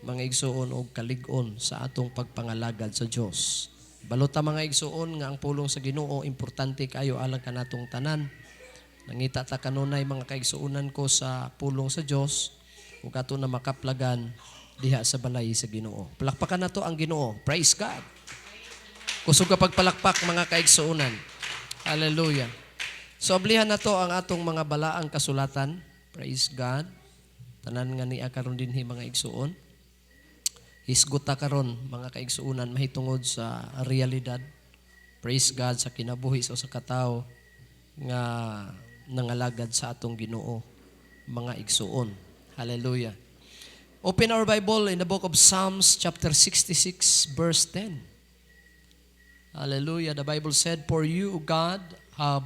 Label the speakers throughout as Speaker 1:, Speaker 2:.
Speaker 1: mga igsuon, og kalig-on sa atong pagpangalagad sa Dios. Balota, mga igsuon, nga ang pulong sa Ginoo importante kayo alang kanatong tanan. Nangita ta kanunay, mga kaigsuonan ko, sa pulong sa Dios ug ato na makaplagan diha sa balay sa Ginoo. Palakpakan nato ang Ginoo. Praise God. Kusog ka pagpalakpak, mga kaigsuonan. Hallelujah. So ablihan nato ang atong mga balaang kasulatan. Praise God. Tanan nga niya karon dinhi, mga igsuon. Hisgot ta karon, mga kaigsuonan, mahitungod sa realidad. Praise God, sa kinabuhi sa usa ka tawo nga nangalagad sa atong Ginoo, mga igsuon. Hallelujah. Open our Bible in the book of Psalms chapter 66 verse 10. Hallelujah. The Bible said, "For you, God, have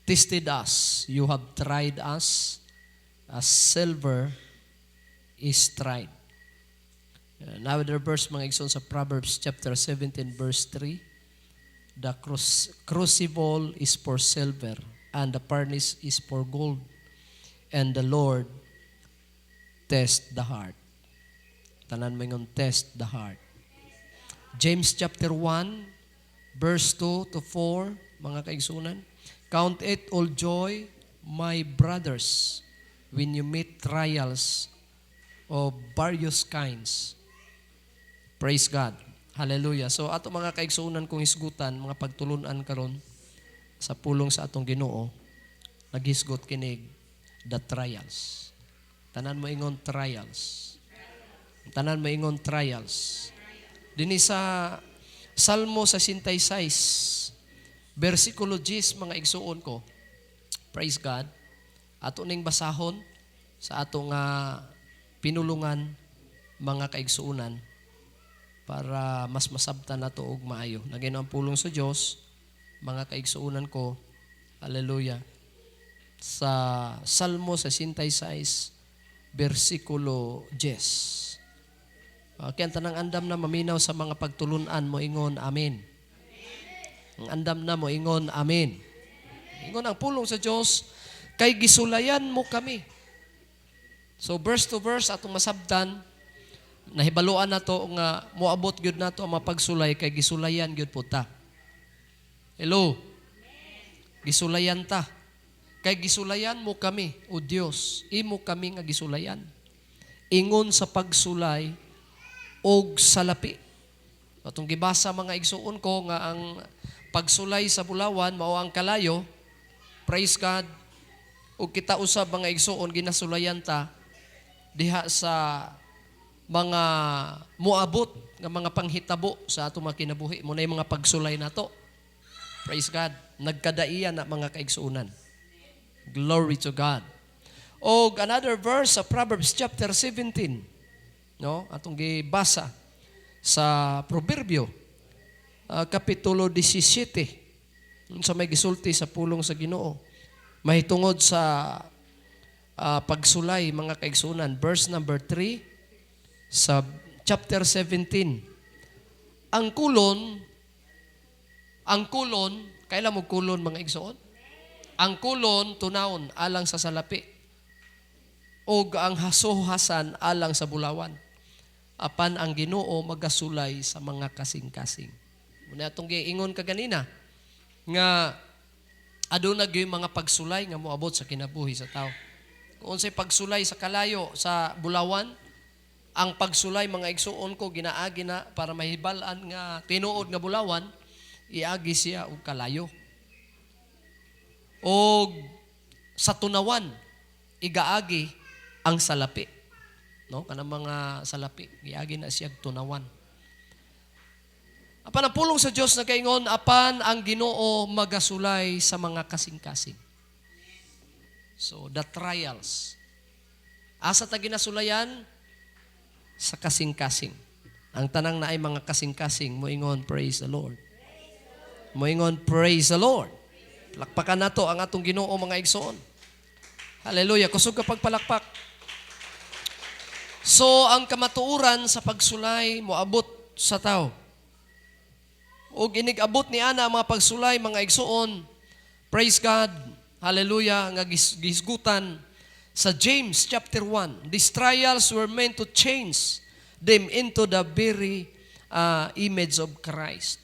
Speaker 1: tested us. You have tried us as silver is tried." Another verse, mga igsoon, sa Proverbs chapter 17 verse 3. "The crucible is for silver and the furnace is for gold, and the Lord test the heart." Tanan mo, "Test the heart." James chapter 1 verse 2 to 4, mga kaigsunan. "Count it all joy, my brothers, when you meet trials of various kinds." Praise God. Hallelujah. So ato, mga kaigsunan, kung hisgutan, mga pagtulunan karon sa pulong sa atong Ginoo, naghisgot kinig the trials. Tanan mo, ingon, "Trials." Tanan mo, ingon, "Trials." Dinhi sa Salmo sa 66, versikulo 10, mga igsuon ko. Praise God. Ato ning basahon sa atong pinulungan, mga kaigsuonan, para mas masabtan nato og maayo. Nagino ang pulong sa Dios, mga kaigsuonan ko. Hallelujah. Sa Salmo sa 66 versikulo 10. Kaya ang tanang andam na maminaw sa mga pagtulunan mo ingon, "Amen." Ang andam na mo ingon, "Amen." Ingon ang pulong sa Dios, "Kay gisulayan mo kami." So verse to verse atong masabtan, nahibaluan nato nga moabot gyud nato ang mapagsulay kay gisulayan gyud po ta. Hello. Gisulayan ta. "Kay gisulayan mo kami, O Dios, imo kami nga gisulayan. Ingon sa pagsulay og salapi." Atong gibasa, mga igsuon ko, nga ang pagsulay sa bulawan mao ang kalayo. Praise God. Ug kita usab, mga igsuon, ginasulayan ta diha sa mga muabot nga mga panghitabo sa atong mga kinabuhi. Mao na yung mga pagsulay nato. Praise God. Nagkadaiya na, mga kaigsuonan. Glory to God. Og another verse sa Proverbs chapter 17. No? Atong gibasa sa Proverbio kapitulo 17. Sa may gisulti sa pulong sa Ginoo mahitungod sa pagsulay, mga kaigsunan, verse number 3 sa chapter 17. Ang kulon, kailan mo kulon, mga igsoon? "Ang kulon tunawon alang sa salapi ug ang hasohasan alang sa bulawan. Apan ang Ginoo magasulay sa mga kasing-kasing." Muna atong giingon kaganina nga aduna gyud mga pagsulay nga moabot sa kinabuhi sa tao. Kung unsay pagsulay sa kalayo sa bulawan, ang pagsulay, mga igsuon ko, ginaagi na para mahibal-an nga tinuod nga bulawan, iagi siya og kalayo. Og sa tunawan, igaagi ang salapi. No, kanang mga salapi, giagi na siya og tunawan. Apan ang pulong sa Dios nagaingon, "Apan ang Ginoo magasulay sa mga kasing-kasing." So, the trials. Asa ta ginasulayan? Sa kasing-kasing. Ang tanang naay mga kasing-kasing, moingon, "Praise the Lord." Moingon, "Praise the Lord." Palakpakan nato ang atong Ginoo, mga igsoon. Hallelujah. Kusog ka pagpalakpak. So, ang kamatuoran sa pagsulay moabot sa tao. Og inig-abot ni ana ang mga pagsulay, mga igsoon. Praise God. Hallelujah. Nga gisgutan sa James chapter 1. These trials were meant to change them into the very image of Christ.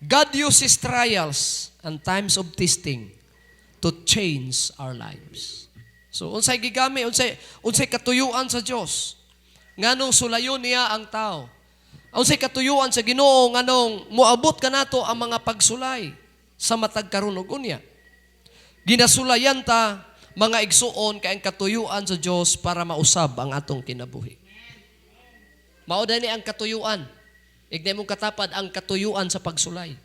Speaker 1: God uses trials and times of testing to change our lives. So unsay gigami, unsay katuyuan sa Dios nganong sulayon niya ang tao? Unsay katuyuan sa Ginoo nganong moabot kanato ang mga pagsulay sa matag karon ug unya? Ginasulayan ta, mga igsuon, kay ang katuyuan sa Dios para mausab ang atong kinabuhi. Mao ni ang katuyuan. Igna imong katapad, "Ang katuyuan sa pagsulay."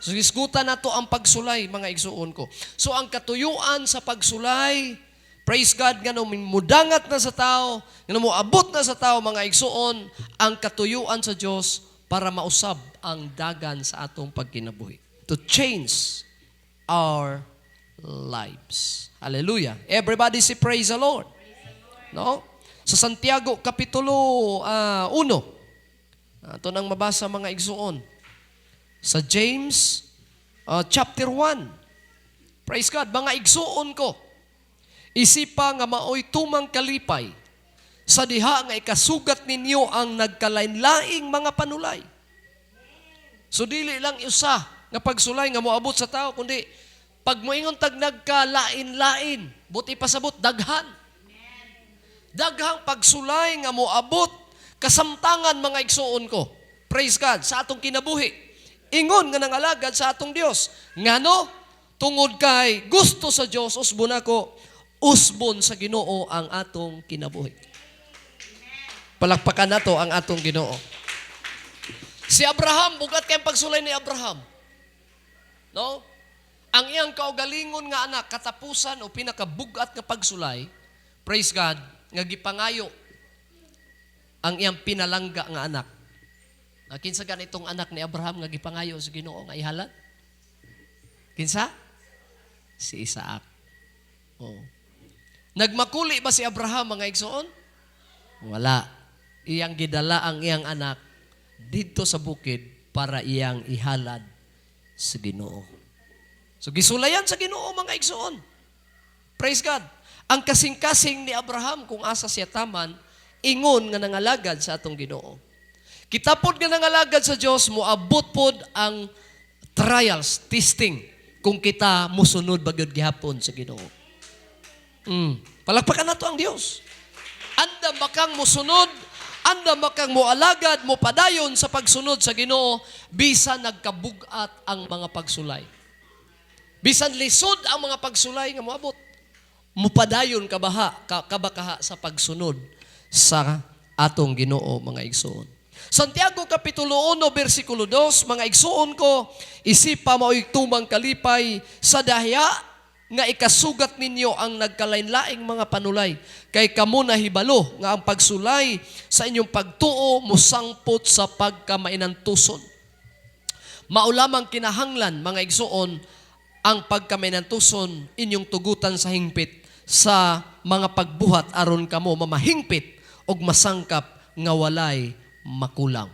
Speaker 1: So hisgutan nato ang pagsulay, mga igsuon ko. So ang katuyuan sa pagsulay, praise God, nga mudangat na sa tao, nga moabot na sa tao, mga igsuon, ang katuyuan sa Dios para mausab ang dagan sa atong pagkinabuhi. To change our lives. Hallelujah. Everybody say, "Praise the Lord." No? Sa Santiago Kapitulo 1. Ato nang mabasa, mga igsuon. Sa James chapter 1. Praise God, mga igsuon ko. Isipa nga maoy tumang kalipay sa diha nga ikasugat ninyo ang nagkalain-laing mga panulay. So dili lang usa nga pagsulay nga moabot sa tao, kundi pag moingon tag nagkalain-lain, buot ipasabot daghan. Daghang pagsulay nga moabot kasamtangan, mga igsuon ko. Praise God, sa atong kinabuhi. Ingon nga nangalagad sa atong Dios. Ngano? Tungod kay gusto sa Dios, usbon ako, usbon sa Ginoo ang atong kinabuhi. Palakpakan nato ang atong Ginoo. Si Abraham, bugat kay pagsulay ni Abraham. No? Ang iyang kaugalingon nga anak, katapusan o pinakabugat nga pagsulay, praise God, nga gipangayo ang iyang pinalangga nga anak. Kinsa ganitong anak ni Abraham nga gipangayo sa Ginoo nga ihalad? Kinsa? Si Isaac. Oh. Nagmakuli ba si Abraham, mga igsoon? Wala. Iyang gidala ang iyang anak didto sa bukid para iyang ihalad sa Ginoo. So gisulayan sa Ginoo, mga igsoon. Praise God. Ang kasing-kasing ni Abraham kung asa siya taman, ingon nga nangalagad sa atong Ginoo. Kita pod nga nangalagad sa Dios, moabot pod ang trials, testing, kung kita musunod ba gyud gihapon sa Ginoo. Palakpakan nato ang Dios. Andam ba kang musunod, andam ba kang mualagad, mupadayon sa pagsunod sa Ginoo bisan nagkabugat ang mga pagsulay? Bisan lisod ang mga pagsulay nga moabot. Mupadayon ka ba ka sa pagsunod sa atong Ginoo, mga igsoon? Santiago Kapitulo 1 versikulo 2, "Mga igsoon ko, isipa maoy tumang kalipay sa diha nga ikasugat ninyo ang nagkalain-laing mga panulay. Kay kamo nahibalo nga ang pagsulay sa inyong pagtuo musangpot sa pagkamainantuson." Mao lamang kinahanglan, mga igsoon, ang pagkamainantuson inyong tugutan sa hingpit sa mga pagbuhat aron kamo mamahingpit og masangkap nga walay makulang.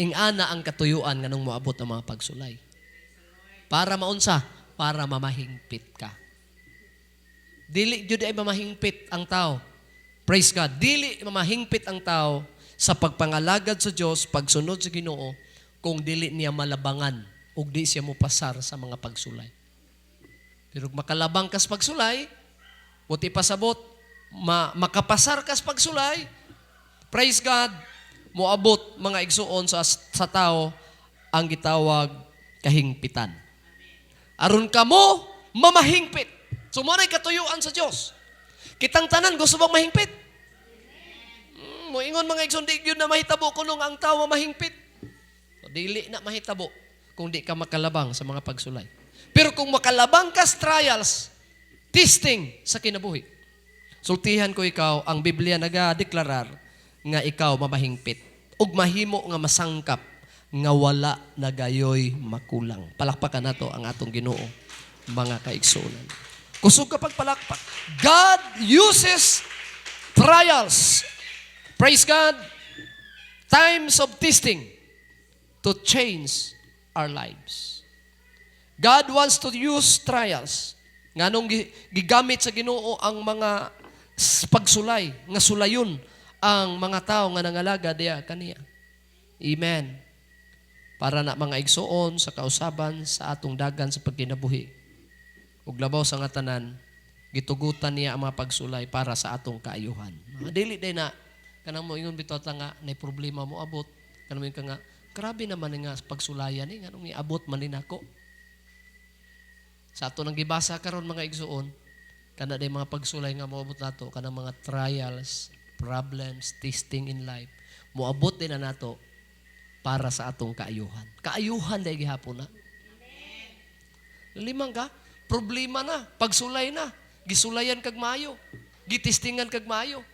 Speaker 1: Ingana ang katuyuan nganong moabot ang mga pagsulay. Para maunsa? Para mamahingpit ka. Dili jud ay mamahingpit ang tao. Praise God. Dili mamahingpit ang tao sa pagpangalagad sa Dios, pagsunod sa Ginoo, kung dili niya malabangan ug di siya mopasar sa mga pagsulay. Pero kung makalabang kas pagsulay, buot pasabot, makapasar kas pagsulay, praise God, moabot, mga igsuon, sa tao ang gitawag kahingpitan. Aron kamo mamahingpit. So mao katuyuan sa Dios. Kitang tanan gusto bang mahingpit? Moingon mga igsoon, di gyud na mahitabo kuno ang tao mamahingpit. So, dili na mahitabo kung di ka makalabang sa mga pagsulay. Pero kung makalabang ka sa trials, testing sa kinabuhi, sultihan ko ikaw, ang Biblia nagadeklarar nga ikaw mamahingpit ug mahimo nga masangkap nga wala na gayoy makulang. Palakpakan nato ang atong Ginoo, mga kaigsuonan. Kusog ka pagpalakpak. God uses trials. Praise God. Times of testing to change our lives. God wants to use trials. Nganong gigamit sa Ginoo ang mga pagsulay nga sulayon ang mga tao nga nangalagad diya kaniya. Amen. Para na, mga igsuon, sa kausaban sa atong dagan sa pagkinabuhi. Ug labaw sa nga tanan, gitugutan niya ang mga pagsulay para sa atong kaayuhan. Mga dili day na kanang mo ingon bitaw ta nga nay problema mo abot, kanang mo ka nga grabe naman nga pagsulayan ni, nganong iabot man ni nako. Sa ato nang gibasa karon, mga igsuon, kana day mga pagsulay nga moabot nato, kanang mga trials, problems, testing in life, moabot din na nato para sa atong kaayuhan. Kaayuhan day gihapon na. Limang ka, problema na, pagsulay na, gisulayan kag maayo, gitistingan kag maayo.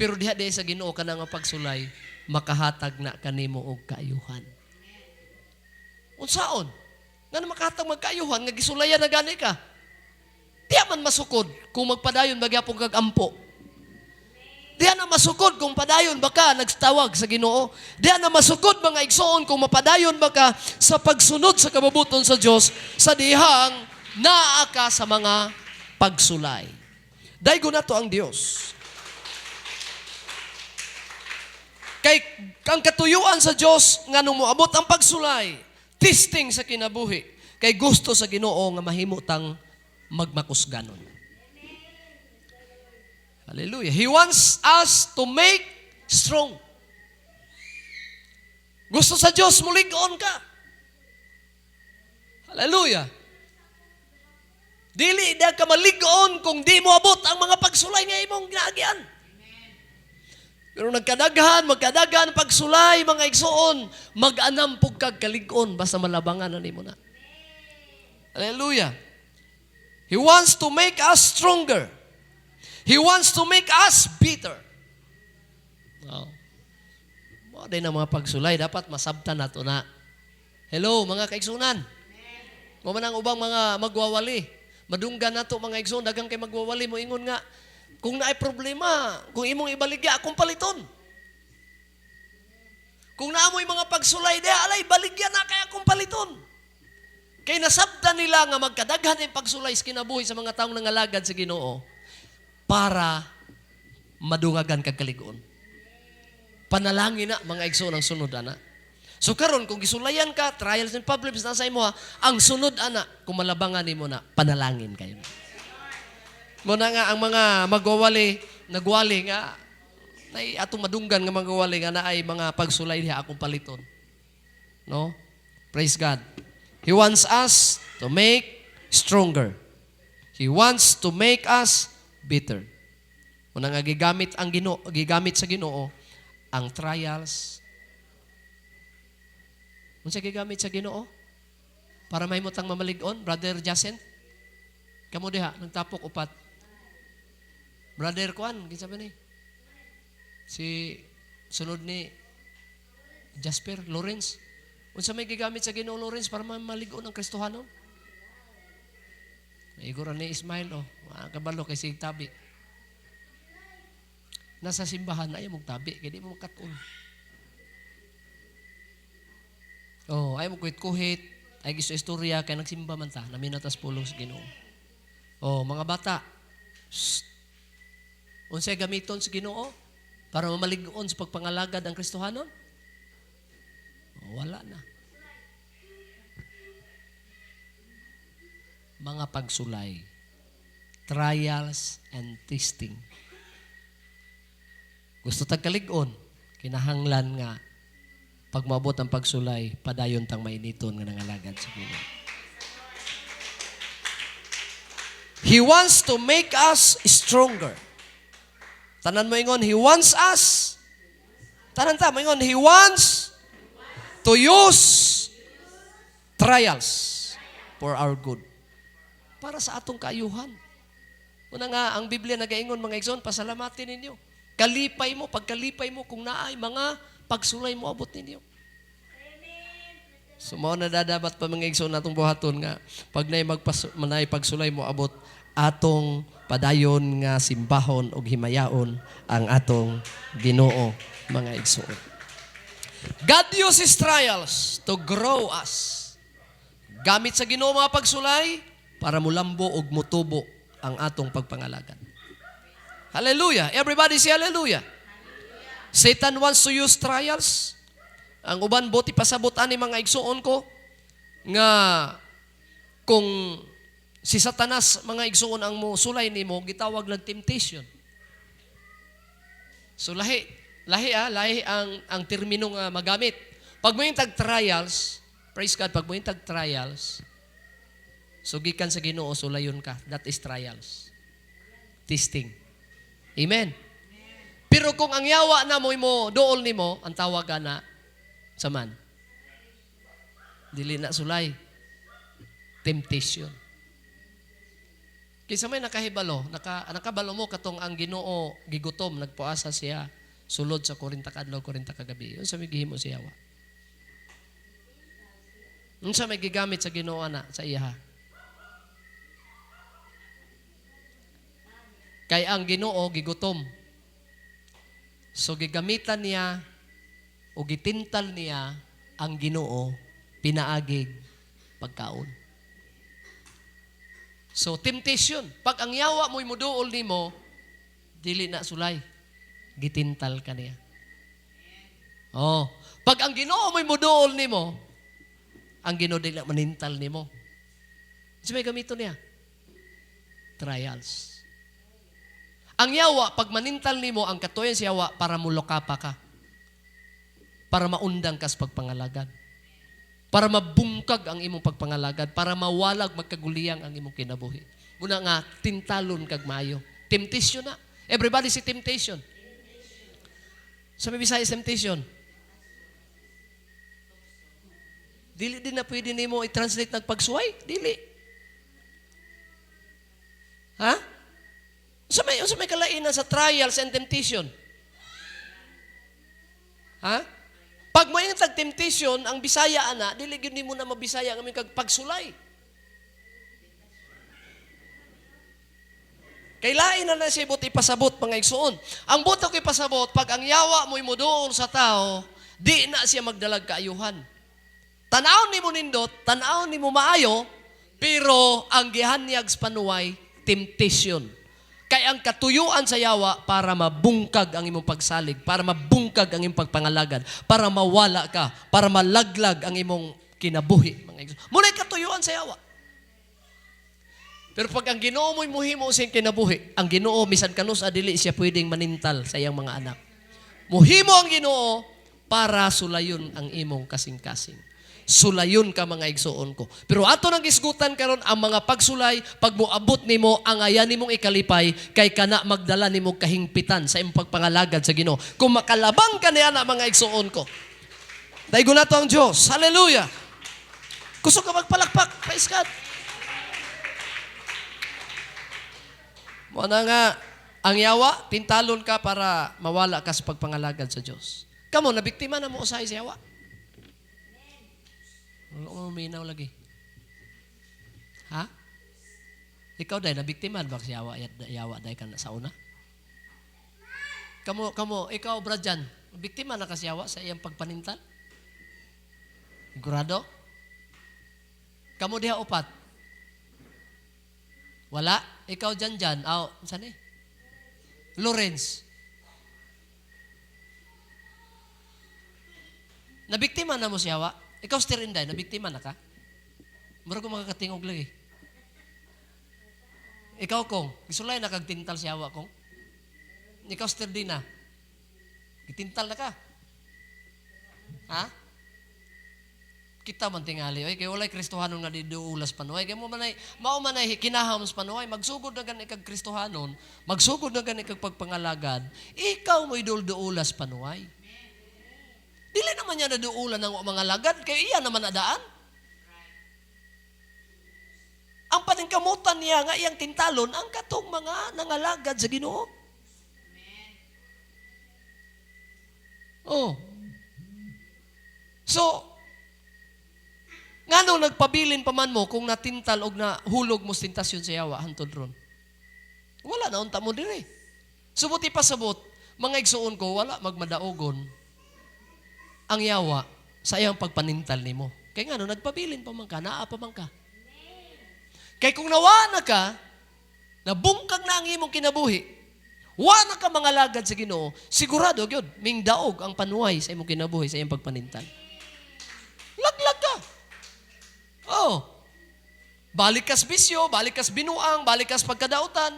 Speaker 1: Pero diha diay sa Ginoo kana nga pagsulay, makahatag na kanimo og kaayuhan. Unsaon? Nga makahatag magkaayuhan nga gisulayan na gani ka? Diya man masukod kung magpadayon magyapon kag ampo. Diya na masukod kung padayon ba ka nagtawag sa Ginoo. Diya na masukod, mga igsoon, kung mapadayon ba ka sa pagsunod sa kabubuton sa Dios sa dihang naa ka sa mga pagsulay. Daygon nato ang Dios. Kay ang katuyuan sa Dios nga nung moabot ang pagsulay, testing sa kinabuhi, kay gusto sa Ginoo nga mahimo tang magmakusganon. Hallelujah. He wants us to make strong. Gusto sa Diyos, mulig-on ka. Hallelujah. Dili na ka malig-on kung di mo abot ang mga pagsulay nga imong ginaagian. Pero nagkadaghan, magkadaghan pagsulay, mga igsuon, mag-anam pug kag kalig-on basta malabangan na nimo na. Hallelujah. He wants to make us stronger. He wants to make us better. Oh. Mao din ang mga pagsulay, dapat masabtan nato na. Hello, mga kaigsunan. Mo man ang ubang mga magwawali. Madunggan nato, mga igsoon, daghang kay magwawali mo ingon nga kung naay problema, kung imong ibaligya, akong paliton. Kung naamoy mga pagsulay diha, alay, baligya na kay akong paliton. Kay nasabtan nila nga magkadaghan ang pagsulay sa kinabuhi sa mga taong nangalagad sa Ginoo para madungagan kag kalig-on. Panalangin na, mga igsoon, ang sunod ana. So karon kung gisulayan ka, trials and problems na sa imo ha, ang sunod ana, kung malabangan nimo na, panalangin kayo. Muna nga ang mga magwawali, nagwali nga nay atong madunggan nga magwawali nga naay mga pagsulay diha, akong paliton. No? Praise God. He wants us to make stronger. He wants to make us better. Muna nga gigamit ang Ginoo, gigamit sa Ginoo ang trials. Unsa gigamit sa Ginoo para mahimo tang mamalig-on, Brother Jacent? Kamo diha nagtapok upat. Brother Kwan, kinsa ba ni? Si sunod ni Jasper Lawrence. Unsa may gigamit sa Ginoo, Lawrence, para mamalig-on ang Kristohanon? Igor ni Ismail oh, mga kabalo kay sig tabi. Nasa simbahan ay mong tabi kay di mo makat-on. Oh, ay mo kuhit-kuhit, ay gisto istorya kay nagsimba man ta, naminatas pulong sa Ginoo. Oh, mga bata. Shh. Unsay gamiton sa Ginoo para mamalig-on sa pagpangalagad ang Kristohanon? Oh, wala na. Mga pagsulay, trials and testing. Gusto tag kalig-on, kinahanglan nga pag maabot ang pagsulay, padayon tang mainiton nga nangalagad sa Ginoo. He wants to make us stronger. Tanan mo ingon, "He wants us." Tanan ta, mo ingon, "He wants to use trials for our good." Para sa atong kaayuhan. Una nga, ang Biblia nagaingon, mga igsoon, pasalamatin ninyo. Kalipay mo, pagkalipay mo kung naay mga pagsulay mo abot ninyo. So mao na dapat pa, mga igsoon, natong buhaton nga pag naay pagsulay mo abot, atong padayon nga simbahon og himayaon ang atong Ginoo, mga igsoon. God uses trials to grow us. Gamit sa Ginoo mga pagsulay para mulambo og mutubo ang atong pagpangalagad. Hallelujah. Everybody say hallelujah. Satan wants to use trials. Ang uban buot ipasabot ani, mga igsuon ko, nga kung si Satanas, mga igsuon, ang mo sulay nimo, gitawag nag temptation. So lahi, lahi ah, lahi ang termino nga magamit. Pag mo tag trials, praise God, pag mo tag trials, so gikan sa Ginoo, sulayon ka. That is trials. Testing. Amen. Pero kung ang yawa na mo mo dool nimo, ang tawag na saman. Dili na sulay. Temptation. Kinsa may nakahibalo, nakabalo mo katong ang Ginoo gigutom, nagpuasa siya sulod sa 40 ka adlaw, 40 ka gabi? Unsa may gihimo siya wa? Unsa may gigamit sa Ginoo ana sa iya? Kay ang Ginoo gigutom. So gigamitan niya o gitintal niya ang Ginoo pinaagig pagkaon. So temptation, pag ang yawa mo'y muduol nimo, dili na sulay. Gitintal ka niya. Oh, pag ang Ginoo mo'y muduol nimo, ang Ginoo dili na manintal nimo. So may gamito niya. Trials. Ang yawa, pag manintal nimo, ang katuyan sa yawa para mulokapa ka. Para maundang ka sa pagpangalagad. Para mabungkag ang imong pagpangalagad. Para mawalag, magkaguliyang ang imong kinabuhi. Muna nga, tintalon kag maayo. Temptation na. Everybody say temptation. Sa may Bisaya, temptation. Dili din na pwede nimo i-translate ng pagsuway. Dili. Ha? Sa may kalainan sa trials and temptation? Ha? Pag may tag temptation, ang Bisaya ana, dili gyud nimo na mabisaya ang aming kag pagsulay. Kay lain na na siya buot ipasabot, mga igsuon. Ang buot ako ipasabot, pag ang yawa mo'y moduol sa tao, di na siya magdalag kaayuhan. Tan-awon nimo nindot, tan-awon nimo maayo, pero ang gihanyag sa panuway, temptation. Kay ang katuyuan sa yawa para mabungkag ang imong pagsalig, para mabungkag ang imong pagpangalagad, para mawala ka, para malaglag ang imong kinabuhi. Mga igsoon. Muna'y katuyuan sa yawa. Pero pag ang Ginoo mo'y muhimo sa iyang kinabuhi, ang Ginoo misan kanus dili siya pwedeng manintal sa iyang mga anak. Muhimo ang Ginoo para sulayon ang imong kasing-kasing. Sulayon ka, mga igsuon ko. Pero ato nang gisgutan karon ang mga pagsulay, pag moabot nimo ang ayan nimong ikalipay kay kana magdala nimo kahingpitan sa imong pagpangalagad sa Ginoo. Kung makalabang ka niya na, mga igsuon ko. Daigon nato ang Diyos. Hallelujah. Kusog ka magpalakpak. Praise God. Muna nga, ang yawa, tintalon ka para mawala ka sa pagpangalagad sa Diyos. Kamo, nabiktima na mo usahay sa yawa. Wala mo minaw lagi. Ha? Ikaw dahil, nabiktima ba sa yawa, yawa dahil ka na sa una? Kamo, ikaw, Brad Jan, biktima na ka sa yawa sa iyang pagpanintal? Sigurado? Kamo diha upat? Wala? Ikaw dyan dyan. Aw, saan eh? Lawrence. Nabiktima na mo siya, wa? Ikaw, Sir Inday, nabiktima na ka? Mura ko makakatingog lagi. Ikaw, Kong, gisulay na kag tintal siya, wa, Kong? Ikaw, Sir Dina, gitintal na ka? Ha? Kita man tingali, oy, kay walay Kristohanon nga di duulas panuay. Kay mo manay, mao manay kinaham sa panuay, magsugod na gani kag Kristohanon, magsugod na gani kag pagpangalagad, ikaw mo'y dulduulas panuay. Dili naman niya naduulan ng mga lagad, kay iya naman adaan. Ang paningkamutan niya nga iyang tintalon, ang katong mga nangalagad sa Ginoo. Oh. So, ngano nagpabilin pa man mo kung natintal og nahulog mo sa tentasyon sa yawa hantod ron? Wala na unta mo dire. Subuti pasabot, mga igsuon ko, wala magmadaogon ang yawa sa iyang pagpanintal nimo. Kay ngano nagpabilin pa man ka, naa pa man ka. Kay kung nawa na ka, nabungkag na ang imong kinabuhi, Wa na ka mangalagad sa Ginoo, sigurado gyud mingdaog ang panuway sa imong kinabuhi sa iyang pagpanintal. Laglag ka. Oh. Balik kas bisyo, balik kas binuang, balik kas pagkadautan.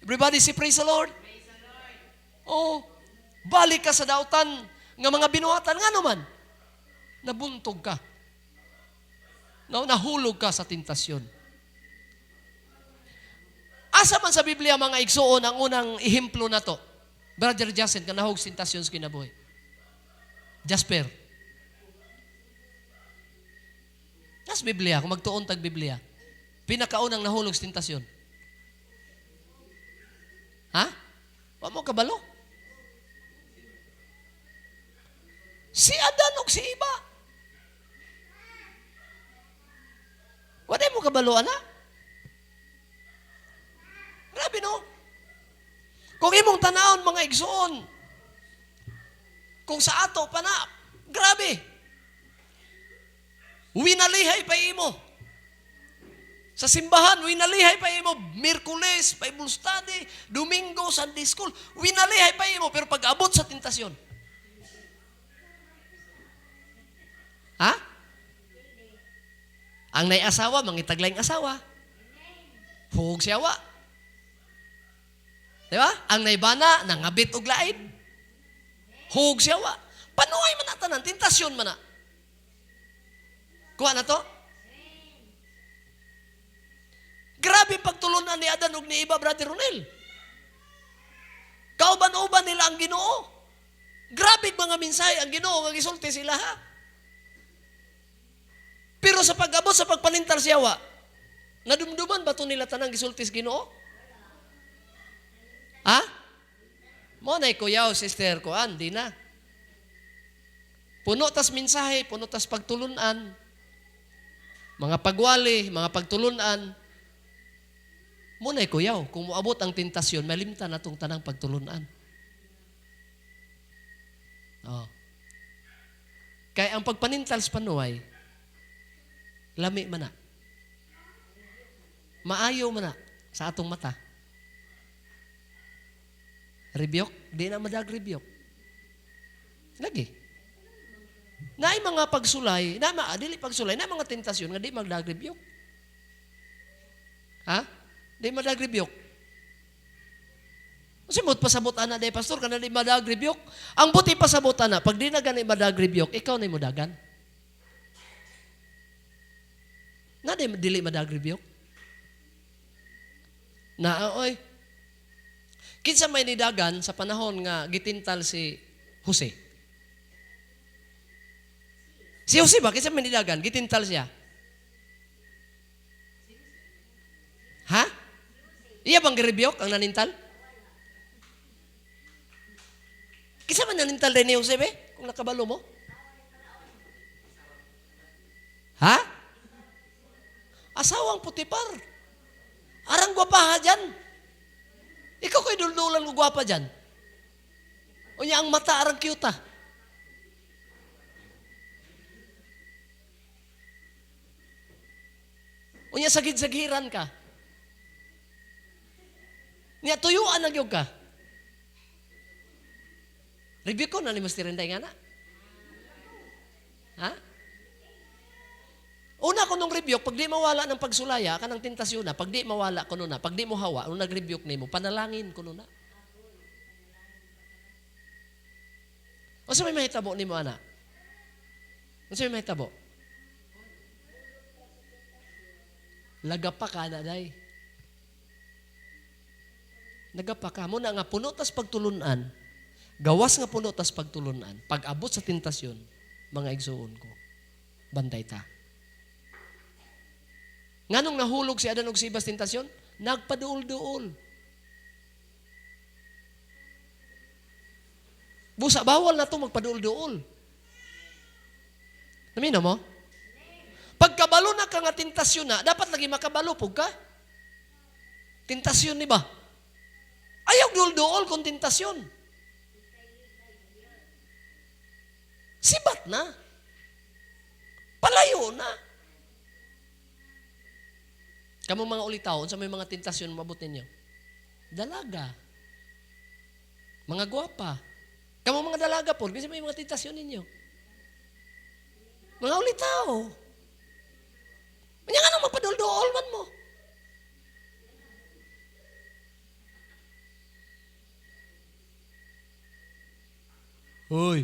Speaker 1: Everybody say praise the Lord. Praise the Lord. Oh. Balik ka sa dautan nga mga binuhatan nga naman. Nabuntog ka. No, nahulog ka sa tentasyon. Asa man sa Biblia, mga igsuon, ang unang ehemplo na to? Brother Justin, kanahog tentasyon sa kinabuhi. Jasper. Nas Biblia, kung magtuon tag Biblia, pinakaunang nahulog sa tentasyon. Ha? Wa mo kabalo? Si Adan og si Iba. Wala mo kabalo, ana? Grabe, no? Kung imong tanawon, mga igsuon, kung sa ato pa na, grabe. Winalihay pa imo. Sa simbahan, winalihay pa imo. Miyerkules, Bible study, Domingo, Sunday school, winalihay pa imo. Pero pag abot sa tentasyon, ha? Ang nay-asawa, mangitaglaing asawa. Hug siya wa. Di ba? Ang naibana, nangabit og lain. Hug siya wa. Panuay man na tanan, tentasyon man na. Kuha na to? Grabe pagtulunan ni Adan ug ni Eva, Brother Ronel. Kauban-uban nila ang Ginoo. Grabe mga mensahe ang Ginoo nga gisulti sila ha. Pero sa pag-abot sa pagpanintar siya wa, nadumduman ba to nila tanang gisulti sa Ginoo? Ha? Mo na kuyaw, sister ko, di na. Puno tas mensahe, puno tas pagtulunan. Mga pagwali, mga pagtulunan. Mo na kuyaw, kung moabot ang tentasyon, malimtan na tong tanang pagtulunan. Oh. Kaya ang pagpanintal sa panuway, lami man na. Maayo man na sa atong mata. Rebuke? Di na madag rebuke. Lagi. Naay mga pagsulay, na ma, dili pagsulay, na mga tentasyon nga di magdag rebuke. Ha? Di madag rebuke. Kasi mo't pasabot ana day pastor kana di madag rebuke. Ang buti pasabot ana, pag di na gani madag rebuke, ikaw na modagan. Na di dili madag rebuke. Na oy. Kinsa may nidagan sa panahon nga gitintal si Jose? Si Jose ba? Kinsa may nidagan? Gitintal siya. Ha? Iya bang girebuke ang nanintal? Kinsa man nanintal din ni Jose be? Kung nakabalo mo? Ha? Asawang Putipar. Arang gwapaha dyan. Ikaw ko'y duldulan ko gwapa dyan. Unya ang mata arang cute ah. Unya sagid-sagiran ka. Nya tuyuan na gyud ka. Review ko na ni Master Renday nga na. Ha? Una ko nung rebuke, pag di mawala ng pagsulaya, kanang tentasyon na, pag di mawala ko na, pag di mo hawa, nung nag-rebuke nimo, panalangin ko na. O sa may mahitabo nimo, ana? O sa may mahitabo? Lagapa ka na, day. Nagapa ka. Muna nga, puno tas pagtulunan, gawas nga puno tas pagtulunan, pag abot sa tentasyon, mga igsuon ko, bantay ta. Nganong nahulog si Adan og si Eva sa tentasyon? Nagpaduol-duol. Busa, bawal na to magpaduol-duol. Namino mo? Pagkabalo na ka nga tentasyon na, dapat lagi makabalo pug ka. Tentasyon ni ba? Ayaw duol-duol kung tentasyon. Sibat na. Palayo na. Kamu mga ulitaon, sa may mga tentasyon mabot ninyo. Dalaga. Mga gwapa. Kamo mga dalaga po, kasi may mga tentasyon ninyo. Mga ulitaw. Kanya nga nang magpaduldool man mo. Hoy.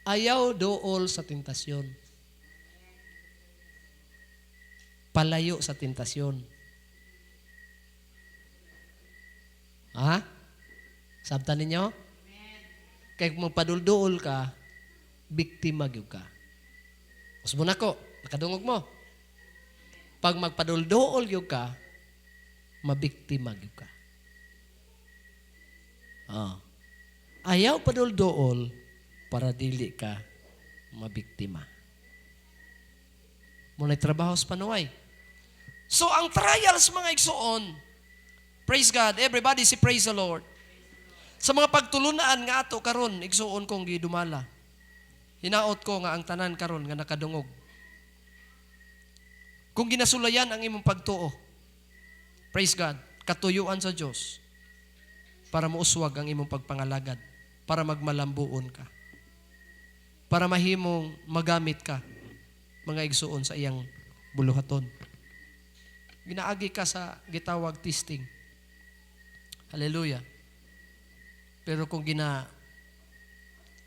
Speaker 1: Ayaw dool sa tentasyon. Palayo sa tentasyon. Ha? Sabtan ninyo? Kay kung magpadulduol ka, biktima gyud ka. Usbon ako, nakadungog mo. Pag magpadulduol gyud ka, mabiktima gyud ka. Ah. Ayaw padulduol para dili ka mabiktima. Muna'y trabaho sa panuway. So, ang trials, mga igsoon, praise God, everybody say praise the Lord. Sa mga pagtulunaan nga ato karon, igsuon kong gidumala. Hinaot ko nga ang tanan karon nga nakadungog. Kung ginasulayan ang imong pagtuo, praise God, katuyuan sa Dios para muuswag ang imong pagpangalagad, para magmalambuon ka, para mahimong magamit ka, mga igsuon, sa iyang buluhaton. Ginaagi ka sa gitawag testing. Hallelujah. Pero kung gina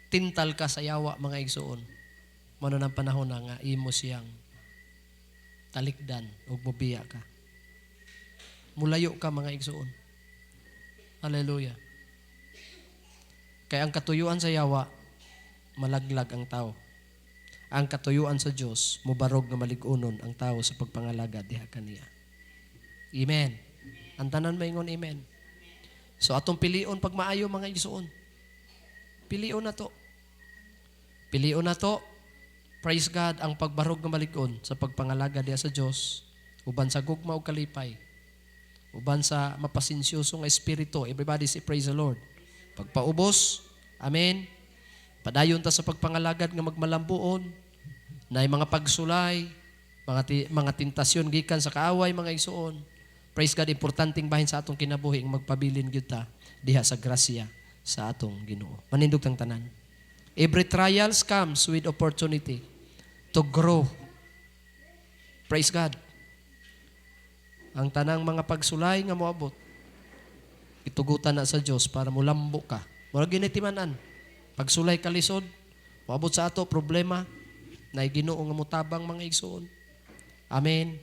Speaker 1: tintal ka sa yawa, mga igsuon, mano ng panahon na nga imo siyang talikdan ug mobiya ka. Mulayo ka, mga igsuon. Hallelujah. Kaya ang katuyuan sa yawa, malaglag ang tao. Ang katuyuan sa Dios, mubarog nga malig-unon ang tao sa pagpangalaga diha kaniya. Amen. Ang tanan maingon amen. So atong pilion pagmaayo, mga igsuon. Pilion na to. Pilion na to. Praise God, ang pagbarog nga malig-on sa pagpangalaga diha sa Dios uban sa gugma ug kalipay. Uban sa mapasensyoso nga espiritu. Everybody say praise the Lord. Pagpaubos, amen. Padayon ta sa pagpangalagad nga magmalambuon, naay mga pagsulay, mga tentasyon gikan sa kaaway, mga igsuon. Praise God, importanteng bahin sa atong kinabuhi ang magpabilin gyud ta diha sa grasya sa atong Ginoo. Manindog tang tanan. Every trials comes with opportunity to grow. Praise God. Ang tanang mga pagsulay nga moabot, itugutan na sa Dios para mulambo ka. Murag ginitimanan. Pagsulay kalisod, moabot sa ato problema, na Ginoo nga motabang, mga igsuon. Amen.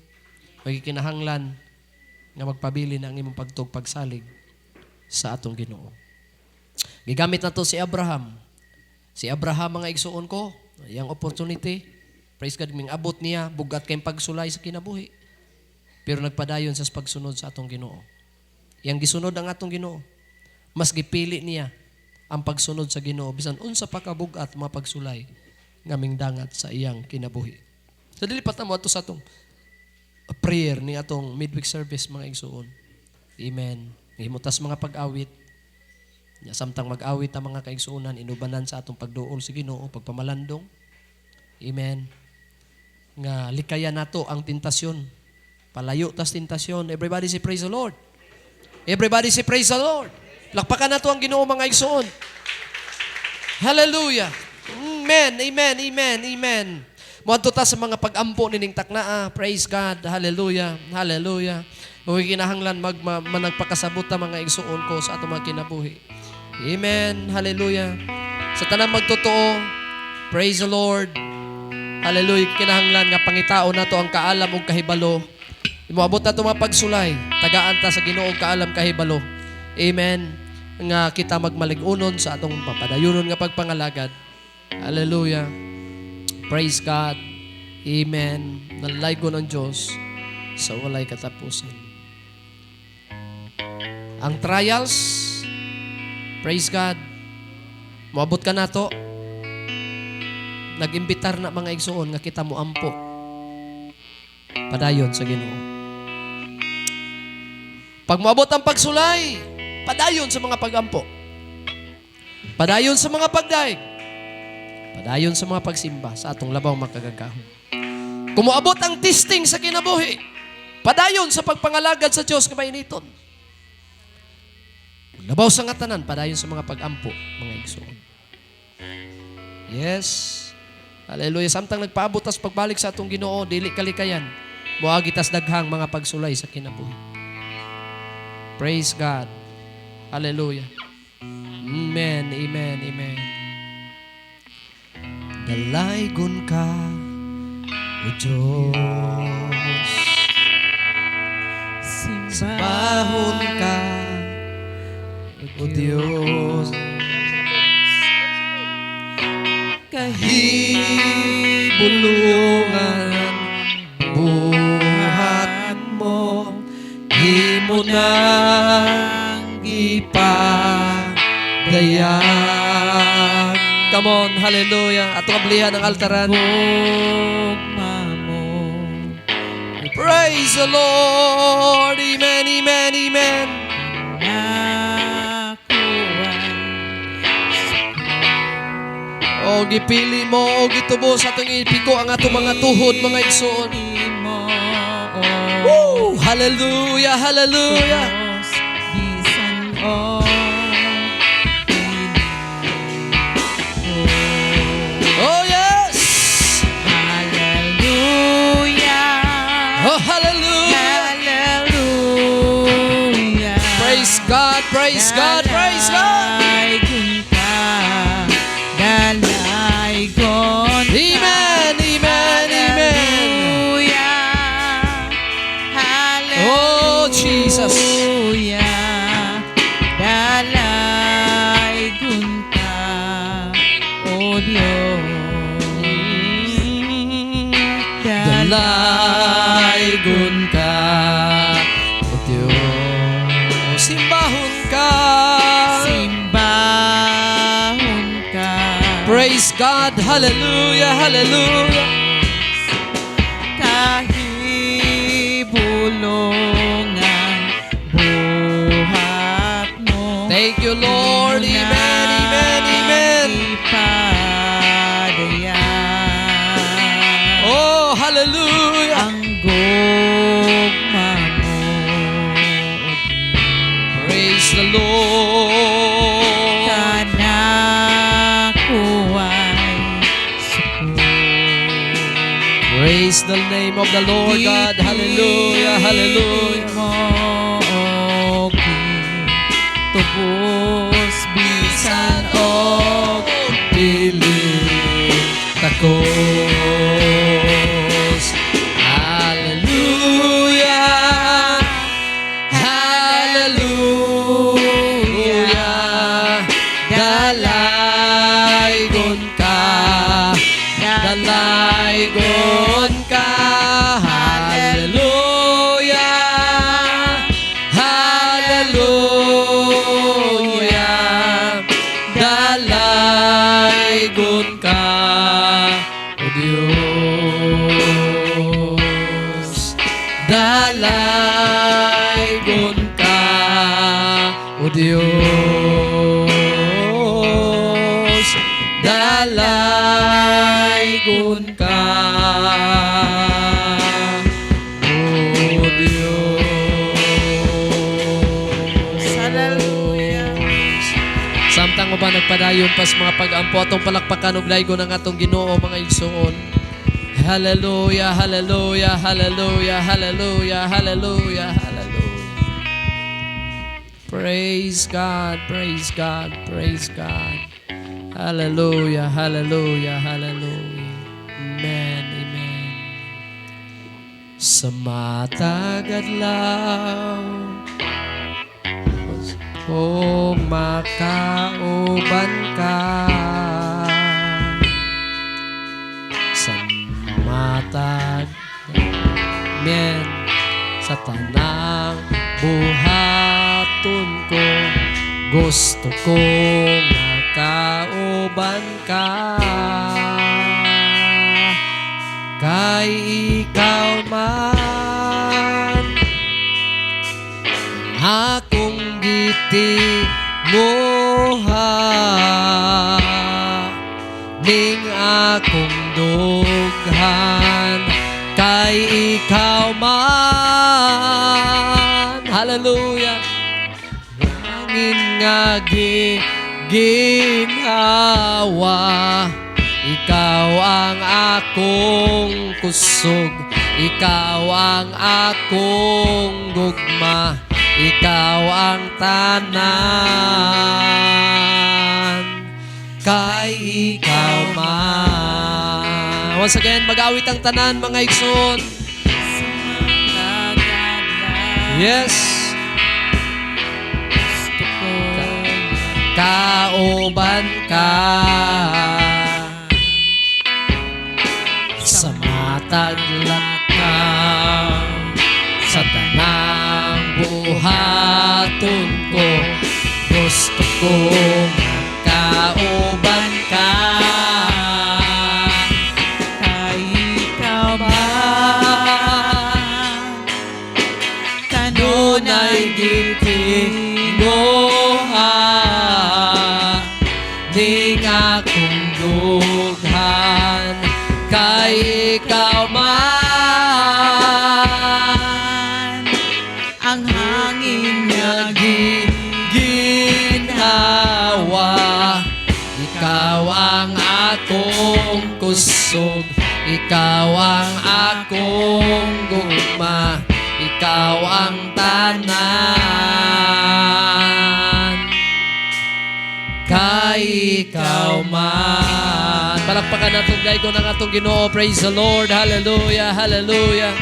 Speaker 1: Magikinahanglan nga magpabilin ang imong pagtug pagsalig sa atong Ginoo. Gigamit na to si Abraham. Si Abraham, mga igsuon ko, iyang opportunity, praise God, ming abot niya, bugat kay pagsulay sa kinabuhi. Pero nagpadayon sa pagsunod sa atong Ginoo. Iyang gisunod ang atong Ginoo. Mas gipili niya ang pagsunod sa Ginoo bisan unsa pa kabugat mga pagsulay nga mingdangat sa iyang kinabuhi. So dili pa ta mo ato sa atong prayer ni atong midweek service, mga igsuon. Amen. Himutas mga pag-awit. Nya samtang mag-awit ang mga kaigsuonan, inubanan sa atong pagduol sa Ginoo, pagpamalandong. Amen. Nga likayan nato ang tentasyon. Palayo tas tentasyon. Everybody say praise the Lord. Everybody say praise the Lord. Lakpakan nato ang Ginoo, mga igsuon. Hallelujah. Amen, amen, amen, amen. Moadto ta sa mga pag-ampo nining taknaa. Praise God. Hallelujah. Hallelujah. Ug kinahanglan managpakasabot ta, mga igsuon ko, sa atong mga kinabuhi. Amen. Hallelujah. Sa tanang magtotoo, praise the Lord. Hallelujah. Kinahanglan nga pangitaon nato ang kaalam ug kahibalo. Moabot na mga pagsulay. Tagaan ta sa Ginoo og kaalam kahibalo. Amen. Nga kita magmalig-unon sa atong papadayunon nga pagpangalagad. Hallelujah. Praise God. Amen. Nalaygon ang Diyos sa walay katapusan. Ang trials, praise God, moabot ka nato, nag-imbitar na, mga igsuon, nga kita mo ampo. Padayon sa Ginoo. Pag moabot ang pagsulay, padayon sa mga pagampo. Padayon sa mga pagdaig. Padayon sa mga pagsimba sa atong labaw makagagahom. Kung moabot ang testing sa kinabuhi, padayon sa pagpangalagad sa Diyos nga mainiton. Labaw sa nga tanan, padayon sa mga pag-ampo, mga igsoon. Yes. Hallelujah. Samtang nagpaabot tas pagbalik sa atong Ginoo, dili kalikayan. Moagi tas daghang mga pagsulay sa kinabuhi. Praise God. Hallelujah. Amen, amen, amen. Dalaygon ka, O Diyos. Simbahon ka, O Diyos. Kahibulungan buhat mo, imo nang gipadayag. Come on, hallelujah. Atong ablihan ang altaran.
Speaker 2: Gugma mo.
Speaker 1: Praise the Lord. Amen, amen, amen.
Speaker 2: Nakuha.
Speaker 1: O gipili mo o gitubos, atong ipiko ang atong mga tuhod, mga igsoon.
Speaker 2: Mo.
Speaker 1: Woo! Hallelujah, hallelujah.
Speaker 2: Diyos, bisan og dili ko.
Speaker 1: Oh yes!
Speaker 2: Hallelujah.
Speaker 1: Oh, hallelujah.
Speaker 2: Hallelujah.
Speaker 1: Praise God, praise God, praise God.
Speaker 2: Dalaygon ka, dalaygon ka.
Speaker 1: Amen, amen, amen.
Speaker 2: Hallelujah. Hallelujah.
Speaker 1: Oh, Jesus.
Speaker 2: Dalaygon ka, O Diyos.
Speaker 1: Dalaygon ka, O Diyos. Simbahon ka.
Speaker 2: Simbahon ka.
Speaker 1: Praise God. Hallelujah, hallelujah.
Speaker 2: Kahibulungan buhat mo.
Speaker 1: Thank you, Lord. Amen, amen, amen.
Speaker 2: Ipadayag.
Speaker 1: Oh, hallelujah.
Speaker 2: Ang gugma mo.
Speaker 1: Praise the Lord.
Speaker 2: Kanakuhay sukod.
Speaker 1: Praise the name of the Lord God. Hallelujah, hallelujah.
Speaker 2: Mo tubos bisan og
Speaker 1: dili takos. Hallelujah. Hallelujah. Dalaygon ka. Dalaygon ka. Hallelujah. Hallelujah. Dalaygon ka, O Diyos. Dalaygon ka, O Diyos. Dalaygon ka, O Diyos.
Speaker 2: Hallelujah.
Speaker 1: Samtang uban nagpadayon pa sa mga pag-ampo, atong palakpakan og laygon ang atong Ginoo, mga igsoon. Hallelujah, hallelujah, hallelujah, hallelujah, hallelujah, hallelujah. Praise God, praise God, praise God. Hallelujah, hallelujah, hallelujah. Amen, amen. Sa matag adlaw kung makauban ka, sa matag, amen, sa tanang buhaton ko, gusto ko makauban ka, kay ikaw man akong gitinguha ning akong dughan, kay ikaw man, hallelujah, hangin. ginhawa. Ikaw ang akong kusog, ikaw ang akong gugma, ikaw ang tanan, kay ikaw man. Once again, mag-awit ang tanan, mga igsoon. Yes.
Speaker 2: Gusto ko
Speaker 1: Kauban ka sa matag lakaw, sa tanang buhaton ko, gusto ko kauban ka.
Speaker 2: Kay ikaw man
Speaker 1: Kanunay gitinguha ning akong dughan, kay ikaw man
Speaker 2: ang hangin
Speaker 1: nga ginhawa. Ikaw ang akong kusog, ikaw ang akong gugma, ikaw ang tanan, kay ikaw man. Palakpakan natin daygon ang atong Ginoo. Praise the Lord. Hallelujah, hallelujah.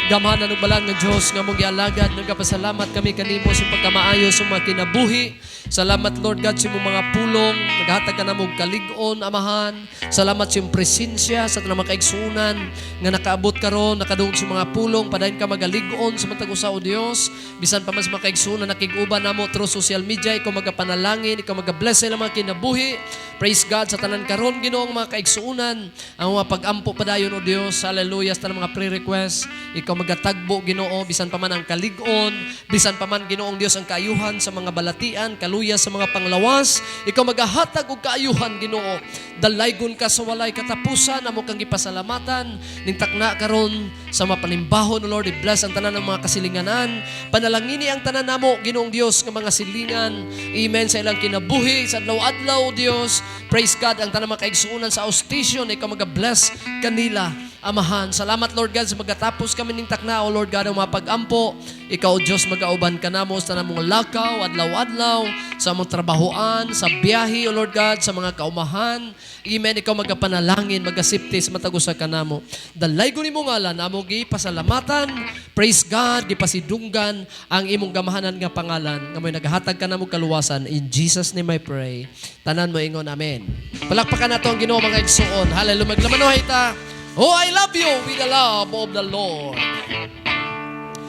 Speaker 1: Gamhanan ug balaan nga Diyos nga among gialagad, nagapasalamat kami kanimo sa pagkamaayo sa mga kinabuhi. Salamat, Lord God, sa imong mga pulong, naghatag ka namo og kalig-on, Amahan. Salamat sa imong presensya sa tanang mga kaigsuonan nga nakaabot karon, nakadungog sa mga pulong, padayon ka magalig-on sa matag usa, o Dios. Bisan pa man sa mga kaigsuonan nakig-uban namo through social media, ikaw magapanalangin, ikaw magabless sa ilang mga kinabuhi. Praise God sa tanan karon, Ginoong mga kaigsuonan, ang mga pag-ampo padayon, o Dios. Hallelujah, sa tanang mga pre-request, ikaw magatagbo, Ginoo, bisan pa man ang kalig-on, bisan pa man, Ginoong Dios, ang kaayuhan sa mga balatian, kaluya sa mga panglawas, ikaw magahatag og kaayuhan, Ginoo. Dalaygon ka sa walay katapusan, amo kang gipasalamatan ning takna karon sa mapanimbahon, O Lord, i-bless ang tanan ng mga kasilinganan. Panalangini ang tanan namo, Ginoong Dios, nga mga silingan. Amen, sa ilang kinabuhi sa adlaw-adlaw, O Dios. Praise God, ang tanan mga kaigsuonan sa outstation, ikaw maga-bless kanila, Amahan. Salamat, Lord God, sa magatapos kami ning takna, O Lord God, ang mga pag-ampo. Ikaw, O Diyos, magauban ka namo sa tanang mga lakaw, adlaw-adlaw, sa among trabahoan, sa biyahe, O Lord God, sa mga kaumahan. Amen. Ikaw magapanalangin, magasipti sa matag usa kanamo. Dalaygon nimo ngalan, amo gipasalamatan. Praise God, gipasidunggan ang imong gamahanan nga pangalan. Nga mo'y naghatag ka namo kaluwasan. In Jesus' name I pray. Tanan mo ingon, amen. Palakpakan nato ang Ginoo, mga igsuon. Hallelujah. Maglamanohay ta. Oh, I love you with the love of the Lord.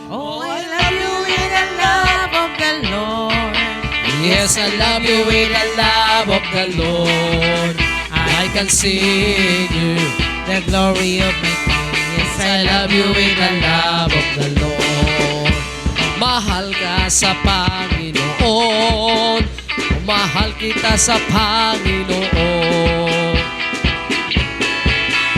Speaker 2: Oh, I love you with the love of the Lord.
Speaker 1: Yes, I love you with the love of the Lord. I can sing you
Speaker 2: the glory of my King. Yes,
Speaker 1: I love you with the love of the Lord. Mahal ka sa Panginoon. Mahal kita sa Panginoon.